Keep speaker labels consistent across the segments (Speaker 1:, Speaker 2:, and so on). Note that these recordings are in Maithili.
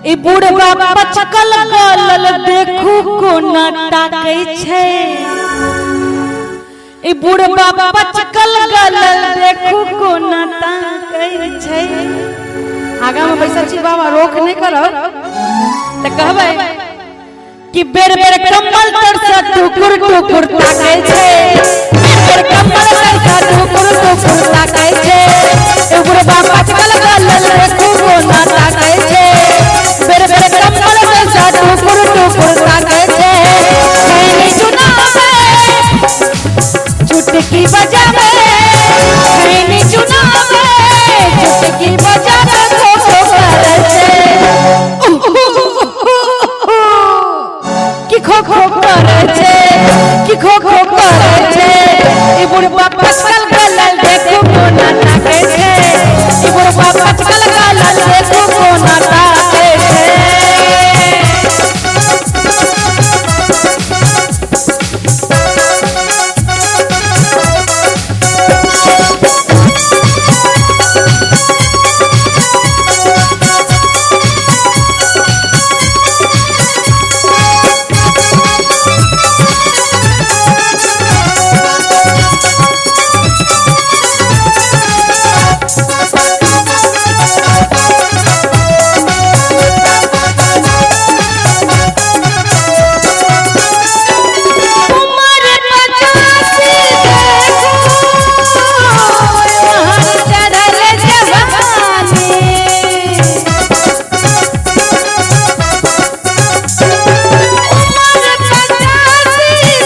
Speaker 1: ई बुढ़बा पचकल गलल देखू कोना ताकै छै। ई बुढ़बा पचकल गलल देखू कोना ताकै छै। आगाँ में बैसल छी बाबा, रोक नहि करब तऽ कहबै कि बेर बेर कम्बल तर से टुकुर टुकुर ताकै छै। बेर बेर कम्बल तर से टुकुर टुकुर ताकै छै। ई बुढ़बा पचकल गलल देखू कोना ताकै छै। बेर बेर कम्बल तर से टुकुर टुकुर ताकै छै। खैनी चुनावे चुटकी बजावे, खैनी चुनावे चुटकी बजावे खो खो करै छै। कि खो खो करै छै, कि खो खो करै छै। ई बुढ़बा पचकल गलल देखू कोना ताकै छै। ई बुढ़बा पचकल गलल देखू कोना ताकै छै। उमर 85 देखू यहाँ चढ़ल जवानी। उमर 85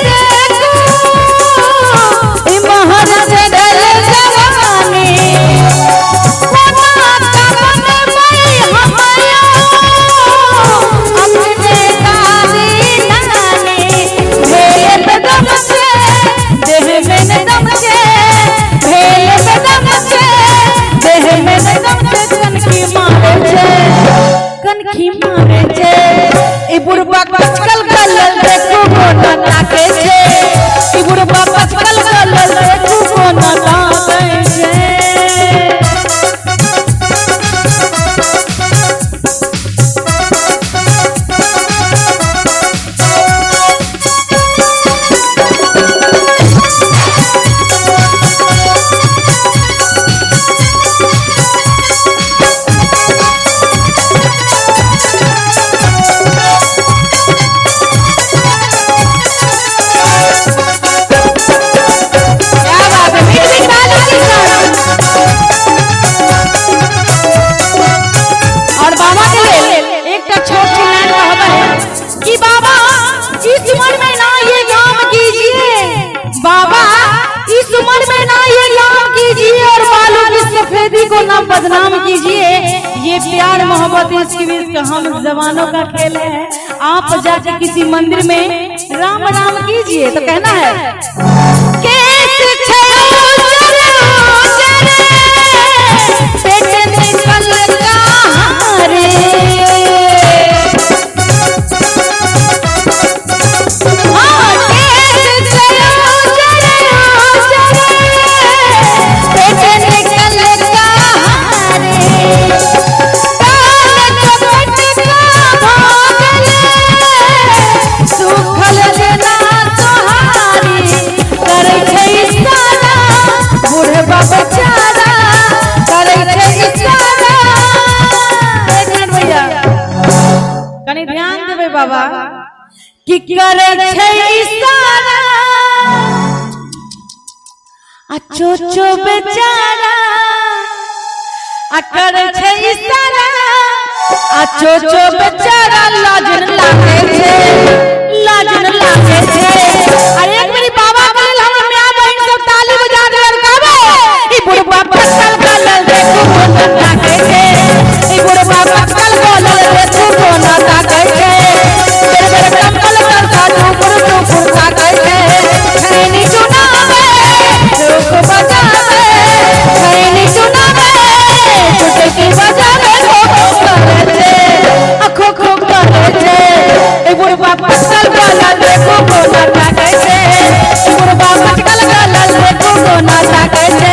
Speaker 1: देखू इमहर चढ़ल जवानी। कोना कवन मई हमयो अपने दादी नानी। भेल बेदम छै देह में न दम छै, भेल बेदम छै देह में न दम छै। कनखी मारे छै, कनखी मारे छै। ई बुढ़बा पचकल गलल देखू कोना ताकै छै। ई बुढ़बा पचकल गलल देखू कोना ताकै छै। क्या बात है, मीठ मीठ ताली के साथ। और बाबा के लेल एकटा छोट सी लाइन कहबै कि बाबा इस उम्र में ना ये काम कीजिए, बाबा इस उम्र में ना ये काम कीजिए और बालों की सफेदी को ना बदनाम कीजिए। ये प्यार मोहब्बत इश्क विश्क हम जवानों का खेल है, आप जाके किसी मंदिर में राम राम कीजिए। तो कहना है केस छै उजर उजर, पेट निकल कहाँ रे। हाँ, केस छै उजर उजर, पेट निकल कहाँ रे। काल कपट का भागल, सुखल जेना सोहारी। करै छै इशारा बुढ़बा बेचारा, करै छै इशारा। एक मिनट भैया, कनि ध्यान देबै बाबा। कि करै छै इशारा आ चोचो बेचारा, आ करै छै इशारा आ चोचो बेचारा। लाजन लागे छै, लाजन लागे छै। अरे एक मेरी बाबा के लेल हमर माय बहिन सब ताली बजा दे और गावे। ई बुढ़बा पचकल गलल देखू कोना ताकै छै। ई बुढ़बा पचकल गलल देखू कोना ताकै छै। बेर बेर कम्बल तर सा टुकुर टुकुर ताकै छै। खैनी चुनावे चुक बजावे, खैनी चुनावे चुटकी बजावे खो खो करै छै, आ खो खो करै छै। ई बुढ़बा पचकल गलल देखू कोना ताकै छै। ई बुढ़बा पचकल गलल देखू कोना ताकै छै।